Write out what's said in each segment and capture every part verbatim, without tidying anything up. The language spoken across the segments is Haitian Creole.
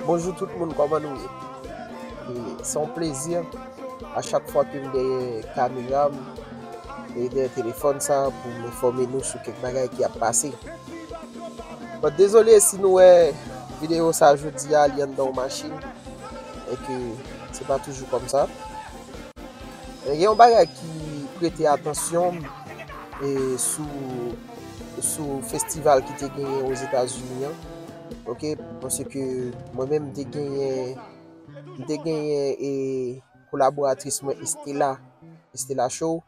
Bonjou tout moun, kòman nou ye? E se yon plezi a chak fwa ke m dèyè kamera m e dèyè telefòn sa pou m enfòme nou sou kèk bagay ki ap pase. Bon, dezole si nou wè videyo sa jodi a, li anndan yon machin e ke se pa toujou kòmsa. Men gen yon bagay ki prete atansyon m e sou, sou festival ki te genyen Ozetazini an. Ok, paske mwen menm m te genyen, m te genyen e kolaboratris mwen Estela, Estela Show,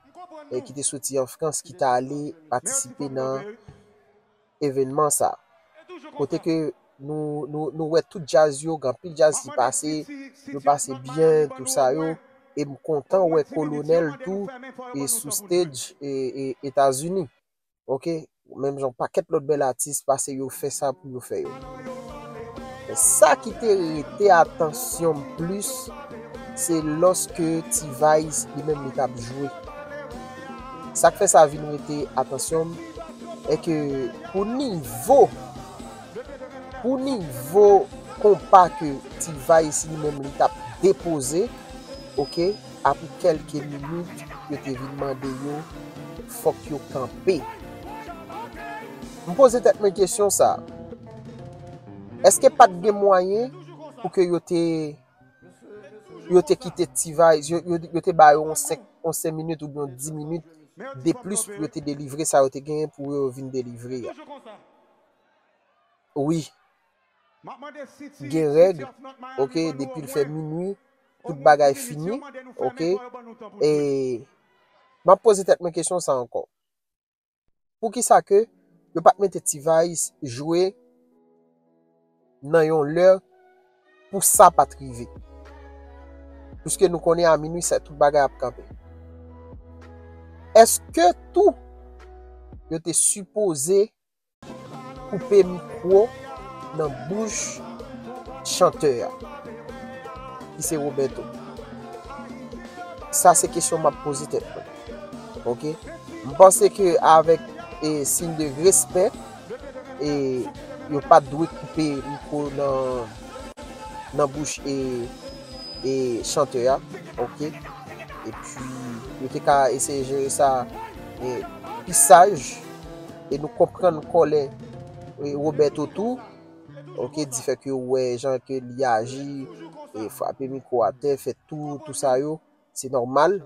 e ki te soti an Frans, ki t ale patisipe nan evènman sa. Kote ke nou, nou, nou wè tout djaz yo, gen anpil djaz ki pase, yo pase byen, tou sa yo. E m kontan wè Kolonèl tou e sou stage e, e Etazini. Ok, menm jan yon pakèt lòt bèl atis pase, yo fè sa pou yo fè yo. Men sa ki te rete atansyon m plis, se lòske T-Vice li menm li t ap jwe. Sa k fè sa vin rete atansyon m, e ke pou nivo, pou nivo konpa ke T-Vice li menm li t ap depoze, ok, apre kèlke minit, yo te vin mande yo, fòk yo kanpe. M poze tèt mwen kesyon sa. Èske pa t gen mwayen pou ke yo te, yo te kite T-Vice, yo, yo, yo te ba yo yon senk, yon senk minit oubyen yon dis minit de plis pou yo te delivre sa yo te genyen pou yo vin delivre a? Wi. Gen règ, ok, depi l fè minui, tout bagay fini, ok. E m ap poze tèt mwen kesyon sa ankò. Poukisa ke yo pa t mete T-Vice jwe nan yon lè pou sa pa t rive? Piske nou konnen a minui sa tout bagay ap kanpe. Èske tou yo te sipoze koupe mikwo nan bouch chantè a, ki se Roberto? Sa se kesyon m ap poze tèt mwen. Ok? M panse ke avèk e siy de respè, e yo pa t dwe koupe mikwo nan, nan bouch e, e chantè a. Ok? Epi yo te ka eseye jere sa e pi saj, e nou konprann kòlè e Roberto tou. Ok, difè ke ou wè jan ke li aji, e frape mikwo atè, fè tou, tou sa yo, se nòmal.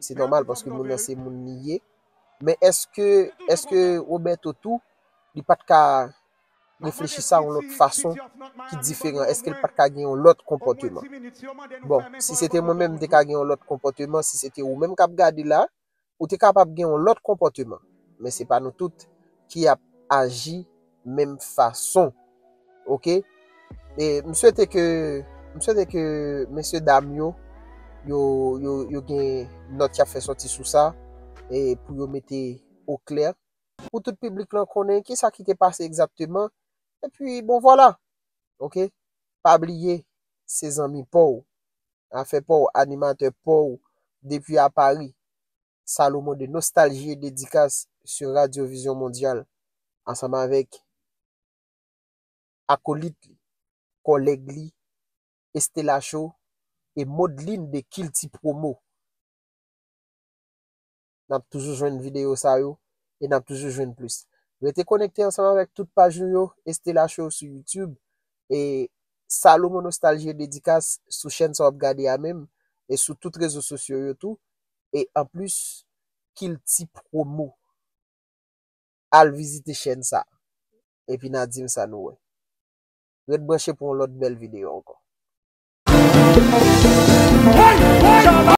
Se nòmal paske moun nan se moun li ye. Men èske, èske Roberto tou, li pa t ka reflechi sa yon lòt fason ki diferan? Èske l pa t ka gen yon lòt konpòteman? Bon, si se te mwen menm, m te ka gen yon lòt konpòteman. Si se te ou menm k ap gade la, ou te kapab gen yon lòt konpòteman. Men se pa nou tout ki ap aji menm fason. Ok? E m swete ke, m swete ke mesye dam yo, yo, yo, yo gen nòt y ap fè sòti sou sa, e pou yo mete oklè, pou tout piblik lan konnen kisa ki te pase egzakteman. Epi, bon, vwala. Ok? Pa bliye, se zanmi pa w, afè pa w, animatè pa w, depi a Paris, Salomon de Nostalgie et Dédicace sur Radio Vision Mondiale, ansanm avèk akolit li, kòlèg li, Estela Show e Modeline de Kilti Promo. N ap toujou jwenn videyo sa yo e n ap toujou jwenn plis. Rete konekte ansanm avèk tout paj nou yo, Estela Show sou YouTube e Salomon Nostalgie et Dédicace sou chèn sa w ap gade a menm e sou tout rezo sosyo yo tou. E anplis, Kilti Promo. Al vizite chèn sa. Epi n a di m sa nou wè. Ret branche pou yon lòt bèl videyo ankò.